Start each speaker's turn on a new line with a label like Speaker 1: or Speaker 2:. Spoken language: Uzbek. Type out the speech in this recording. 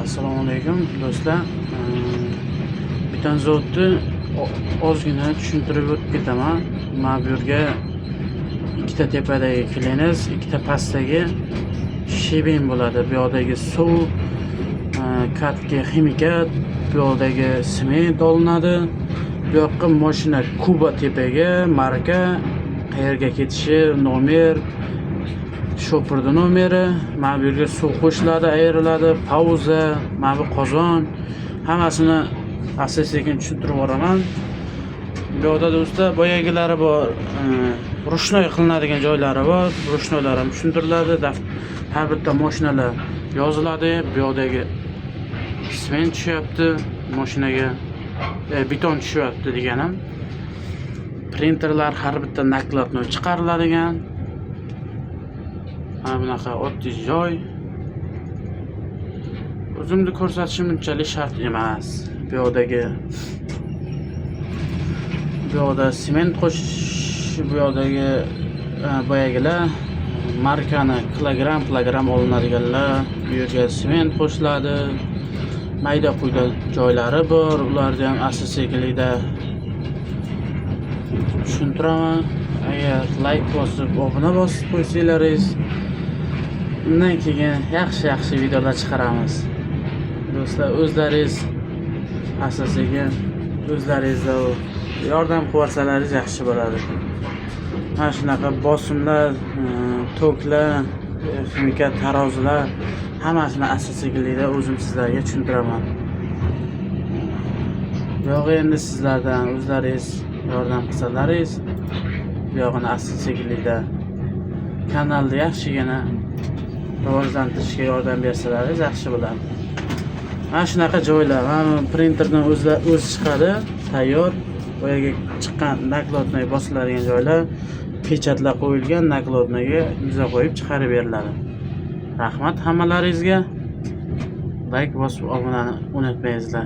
Speaker 1: Assalomu alaykum, do'stlar. Betonzavodni ozgina tushuntirib o'tib ketaman. Mana bu yerga ikkita tepadagi кленец, ikkita pastdagi щебень bo'ladi. Bu yoqdagi suv, катка ximikat, bu yoqdagi sement olinadi. Bu yoqqa mashina Kuba tepaga, marka, qayerga ketishi, nomer, shopirni nomeri, mana bu yerga suv qo'shiladi, ayriladi, pauza, mana bu qozon, hammasini asta sekin tushuntirib boraman. Bu yoqda, do'stlar, boyagilari bor, ручной qilinadigan joylari bor, ручной lar ham tushuntiriladi. Har bitta mashinalar yoziladi. Bu yoqdagi sement tushyapti mashinaga, beton tushyapti deganim. Printerlar, har bitta накладной chiqariladigan. Mana bunaqa oddiy joy. O'zimni ko'rsatishim unchalik shart emas. Bu yoqda sement qo'shish, bu yoqdagi boyagilar markani kilogramm kilogramm olinadiganlar, bu yerga sement qo'shiladi. Mayda quyda joylari bor, ularni ham asta sekinlikda tushuntiraman. Agar layk bosib, obuna bosib qo'ysanglaringiz, undan keyin yaxshi yaxshi videolar chiqaramiz. Do'stlar, o'zlaringiz asta sekin o'zlaringizda yordam qilib yuborsalaringiz yaxshi bo'ladi. Mana shunaqa bosimlar, toklar, ximikat tarozilar, hammasini asta sekinlikda o'zim sizlarga tushuntiraman. Bu yog'i endi sizlardan, o'zlaringiz yordam qilsalaringiz, bu yog'ini asta sekinlikda kanalni yaxshigina rivojlantirishga yordam bersalaringiz yaxshi bo'ladi. Mana shunaqa joylar, mana bu printerdan o'zi chiqadi, tayyor. Boyagi chiqqan накладной bosiladigan joylar, pechatlar qo'yilgan, накладной ga imzo qo'yib chiqarib beriladi. Rahmat hammalaringizga. Layk bosib obunani unutmaysizlar.